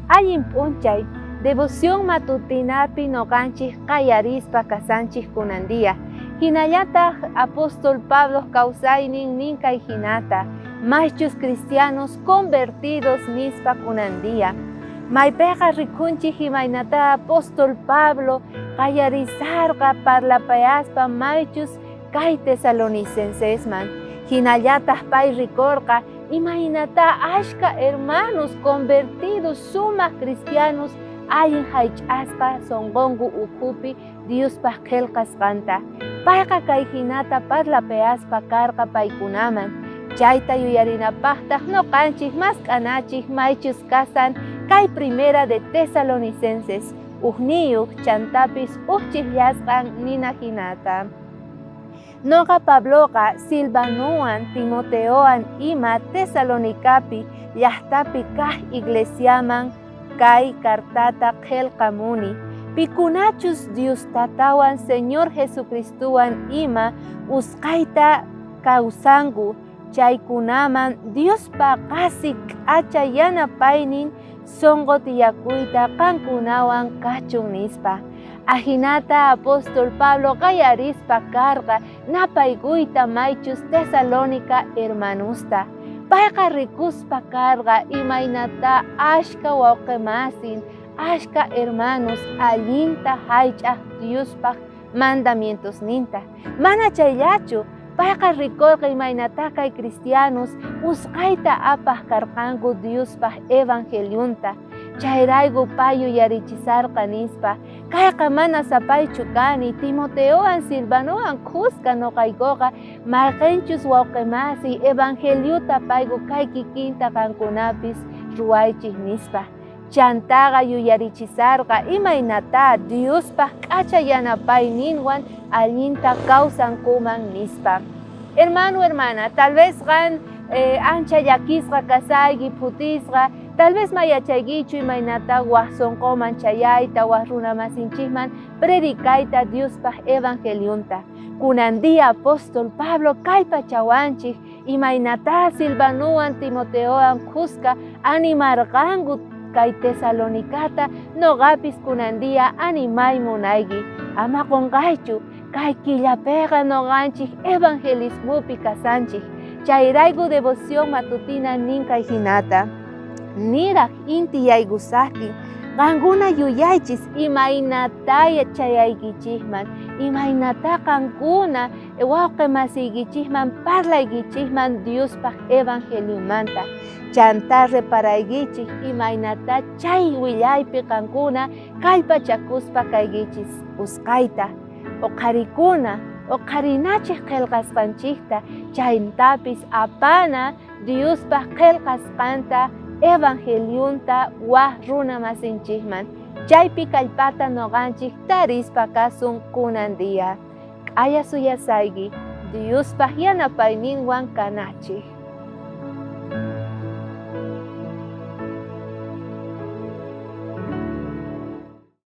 Allin p'unchay, devoción matutinapi noqanchej qayarispa kasanchej kunan día. Jinallataj apóstol Pabloj kawsaynin nin kay jinata, maychus cristianos convertidos nispa kunan día. Maypeqa rikunchej imaynata apóstol Pablo qayarisarqa parlapayaspa maychus kay tesalonicensesman. Jinallataj pay rikorqa imaynatá ashkha hermanos convertidos sumaj cristianos allin jaych'asqa sonqonku ukhupi Diospaj qhelqasqanta. Payqa kay jinata parlapayaspa karqa paykunaman. Chayta yuyarinapajtaj noqanchej mask'anachej maychus kasan kay Primera de Tesalonicenses ujniyoj chantapis uj chijllasqan nina jinata. Noqa Pabloqa Silvanowan Timoteowan ima Tesalonicapi llajtapi kaj iglesiaman kay cartata qhelqamuni, pikunachus Dios Tatawan Señor Jesucristowan ima usqhayta kawsanku chaykunaman Diospa qhasi k'acha yanapaynin sonqo tiyakuyta qankunawan kachun, nispa. Ajinata apóstol Pablo qayarispa karqa napaykuyta maychus Tesalónica hermanosta. Payqa rikuspa karqa imaynatá ashkha wawqemasin, ashkha hermanos allinta jaych'aj Diospaj mandamientosninta. Mana chayllachu, payqa rikorqa imaynatá kay cristianos usqhayta apaj karqanku Diospaj evangelionta. Chayrayku pay yuyarichisarqa nispa, Kayqa mana sapaychu kani, Timoteowan Silvanowan khuska noqaykoqa mayqenchus wawqemasiy evangeliota payku kay kikinta qankunapis ruwaychej nispa. Chantaqa yuyarichisarqa imaynatá Diospaj k'acha yanapayninwan allinta kawsankuman nispa. Hermano, hermana, tal vez qan ancha llakisqa kasayki, phutisqa, tal vez ma yachaykichu imaynatá waj sonqoman chayayta, waj runamasinchejman predicayta Diospaj evangelionta. Kunan día apóstol Pablo kallpachawanchej imaynatá Silvanowan Timoteowan khuska animarqanku kay Tesalonicata, noqapis kunan día animay munayki. Ama qonqaychu, kay killapeqa noqanchej evangelismopi kasanchej. Chayrayku devoción matutina nin kay jinata. Niraj inti yaykusajtin, qankuna yuyaychis imaynatá chayaykichejman, imaynatá qankuna wawqe masiykichejman parlaykichejman Diospaj evangeliomanta. Chantá reparaykichej imaynatá chay willaypi qankuna kallpachakuspa kaykichis usqhayta. Oqharikuna, oqharinachej qhelqasqanchejta, chantapis apana Diospaj qhelqasqanta evangelionta waj runa masinchejman. Chaypi kallpata noqanchej tarispa kasun kunan día. K'aya suyasayki, Diospaj yanapayninwan kanachej.